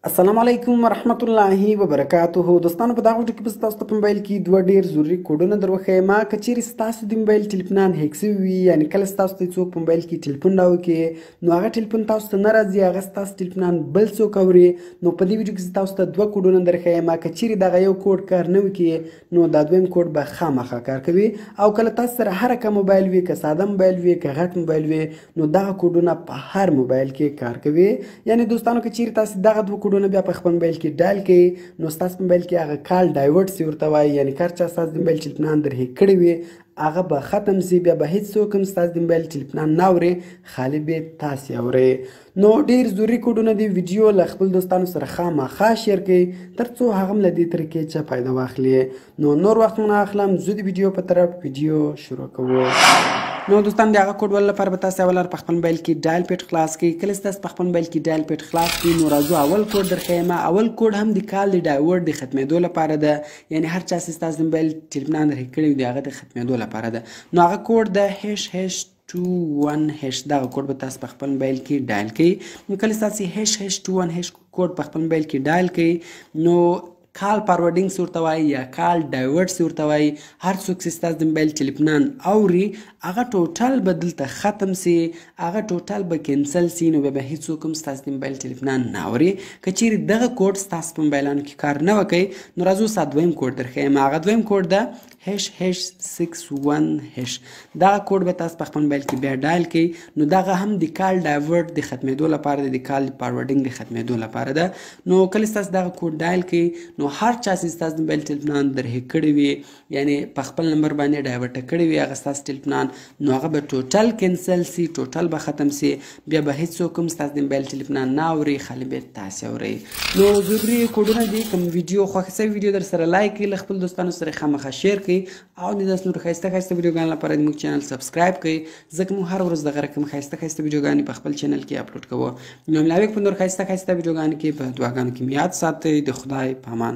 السلام علیکم ورحمت الله وبرکاته. دوستانو، په دغه ویډیو کې به تاسو ته په موبایل کې دوه ډېر ضروري کوډونه در وښیم. که چیرې ستاسو د موبایل ټلیفونان هیک سوي وي، یعنې کله ستاسو ته څوک په موبایل کې ټلیفون راوکړي نو هغه ټلیفون تاسو ته نه راځي، هغه ستاسو ټلیفونان بل څوک اوري. نو په دې ویډیو کې زه تاسو ته دوه کوډونه در ښیم. که چیرې دغه یو کوډ کار نه وکړي نو دا دویم کوډ به خامخا کار کوي. او کله تاسو سره هر کوم موبایل وي، که ساده موبایل وي که غټ موبایل وي، نو دغه کوډونه په هر موبایل کې کار کوي. یعنې دوستانو، که چیرې تاسو دغه دوه کوډونه بیا په خپل موبایل کې dial کړئ نو ستاسو په موبایل کې هغه call divert سي ورته وایي، یعنې که هر چا ستاسو د موبایل ټلیفونان در هیک کړي وي هغه به ختم سي، بیا به هیڅوک هم ستاسو د موبایل ټلیفونان نه اوري، خالي به تاسې اورئ. نو ډېر ضروري کوډونه دي. ویډیو له خپل دوستانو سره خامخا share کړئ تر څو هغه هم له دې طریقې څخه فایده واخلي. نو نور وخت مو نه اخلم، زه د ویډیو په طرف ویډیو شروع کوو. نو دوستان، د هغه کوډ ول لپاره به تاسو اول په خپل موبایل کې dial pad خلاص کړئ. کله چې تاسو په خپل موبایل کې dial pad خلاص کړئ نو راځو اول کوډ در ښیم. اول کوډ هم د call د divert د ختمېدو لپاره ده، یعنې هر چا چې ستاسو د موبایل ټلیفونان در هیک کړي د هغه د ختمېدو لپاره ده. نو هغه کوډ ده ##21#. دغه کوډ به تاسو په خپل موبایل کې dial کړئ. نو کله چې تاسو ##21# کوډ په خپل موبایل کې dial کړئ نو call forwarding ورته وایي یا call divert ورته وایي. هر څوک چې ستاسو د موبایل ټلیفونان اوري هغه total به دلته ختم سي، هغه total به cancel سي، نو بیا به هیڅوک هم ستاسو د موبایل ټلیفونان نه اوري. که چیرې دغه کوډ ستاسو په موبایلانو کې کار نه وکړي نو راځو ستا دویم کوډ در ښیم. هغه دویم کوډ ده ##61#. دغه کوډ به تاسو په خپل موبایل کې بیا dial کړئ. نو دغه هم د call divert د ختمېدو لپاره ده، د call forwarding د ختمېدو لپاره ده. نو کله چې تاسو دغه کوډ dial کړئ نو هر چا چې ستاسو د موبایل ټلیفونان در هیک کړي وي، یعنې په خپل نمبر باندې divert کړي وي هغه ستاسو ټلیفونان، نو هغه به total cancel سي، total به ختم سي، بیا به هیڅوک هم ستاسو د موبایل ټلیفونان نه اوري، خالي به تاسې اورئ. نو ضروري کوډونه دي. کوم ویډیو خوښ سوی ویډیو در سره like کړئ، له خپل دوستانو سره خامخا share کړئ او د داسې نورو ښایسته ښایسته ویډیوګانو لپاره زموږ channel subscribe کړئ، ځکه موږ هر ورځ دغه رقم ښایسته ښایسته ویډیوګانې په خپل channel کې اپلوډ کوو. نو ملاویک په نور ښایسته ښایسته ویډیوګانو کې په دعاګانو کې مې یاد ساتئ. د خدای په امان.